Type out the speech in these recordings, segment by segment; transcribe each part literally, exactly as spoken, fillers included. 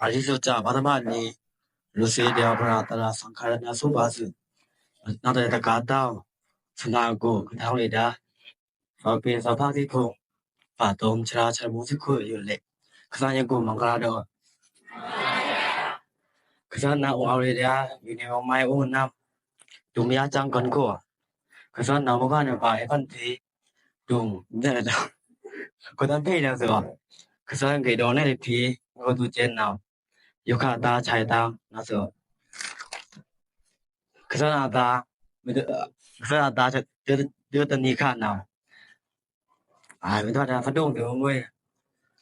အရစ်စုချာ ပထမနေ့ လူစေတယောက် ပရသရ သံဃာရဏ ဆုပါစု နောက်တဲ့တကားတောင်း ဆန္ဒကို ကထောင်းနေတာ သောက်ပင်သောက်ဖျားစက္ခု ပါတုံးချရာချရမူစက္ခုအယုလျက် ကစၢ်ယွၤကို မင်္ဂလာတော် ကစၢ်နာအိုအဝ်ရဒၣ် ယူနေဝမိုင်းအိုနမ် တုမ်မယါချောင်းကွန်ကို ကစၢ်နာမခါနဲ့ပါ အဲဖန်တီ တုမ် ဒဲဒၣ် ကိုတန်ဖေးနေဆို ကစၢ်ဂေဒေါ်နဲ့တထီ ကိုသူကျဲနာ ယုခါတာချာတာနာဆို ကစၢ်နာတာ ကစၢ်နာတာ ဒုတနံခါနာ အဲ မ့ၢ်တော့ဒါ ဖဒိုင်တေဝဲမွေး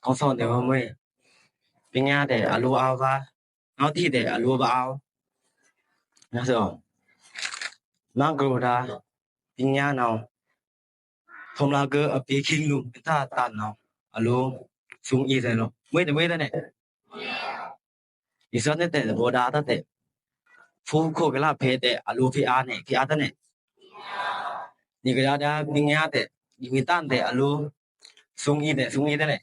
ခေါင်းဆောင်တေဝဲမွေး ပညာသည်အလိုအားပါ ငေါ့ထီးသည်အလိုပါအောင် နာဆို မန်ကရိုဒါ ပညာနောင် ထုံးလာကအပီးခင်လူ မတတန်နောင် အလို စုံအီးတယ်လို့ မွေးတယ် မွေးတယ်နဲ့ ဒီစနေတဲ့ ဘော်ဒါတတ်တဲ့ ဖူးခိုကလာဖဲတဲ့ အလိုဖိအားနဲ့ ဖိအားတတ်နဲ့ ဒီကဒါဒါ ပညာတဲ့ ဒီမီတန်တဲ့ အလို စုံအီးတဲ့ စုံအီးတဲ့နဲ့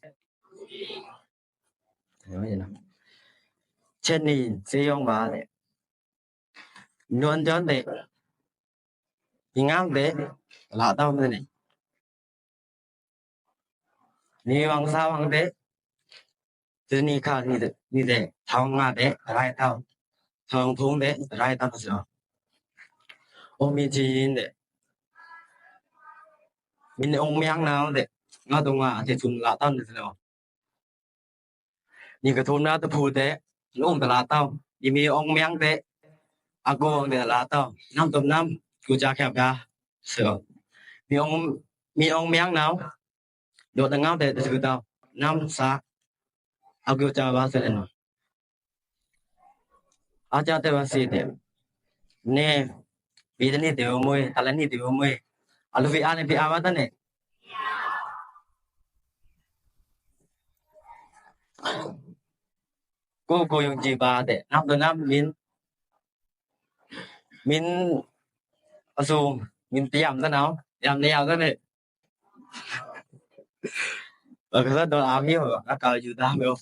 ချက်နေ ဆေးရုံပါတဲ့ နွန်တန်တဲ့ ပညာတဲ့ လာတော့တဲ့နဲ့ နေဝင်စားဝင်တဲ့ တနံခါ နေတဲ့ ထောင်းငါတဲ့ တရိုက်တောင်း ထောင်းဖုံးတဲ့ တရိုက်တောင်းဆို အိုမီချီရင်တဲ့ မင်းအောင်မြင်နောက်တဲ့ ငါတို့ငါအထက်ဆုံးလာတော့နေတယ် ဒီကထုံးနာတဖူးတဲ့ လုံးတလာတော့ ဒီမင်းအောင်မြင်တဲ့ အကောင်းတဲ့လာတော့ နမ်တုမ်နမ် ကူချာခဲပါဆို မင်းအောင် မင်းအောင်မြင်နောက် ဒို့တငေါ့တဲ့တစုတော့ နမ်စာ အကူချာပါစဲ့နော် အချာတဲ့ပါစေတဲ့ နေ ဘီတနံတေဝဲမွေး တလနံတေဝဲမွေး အလိုဖိအားနဲ့ ဖိအားပါတတ်နဲ့ ကိုယ့်ကိုယ်ယုံကြည်ပါတဲ့ နမ်တုမ်နမ် မင်း မင်းအစုံ မင်းတရားမတတ်နော် တရားမတရားတတ်နဲ့ ဘကသတ်တော့ အာမီး အကောက်ယူသားမျိုး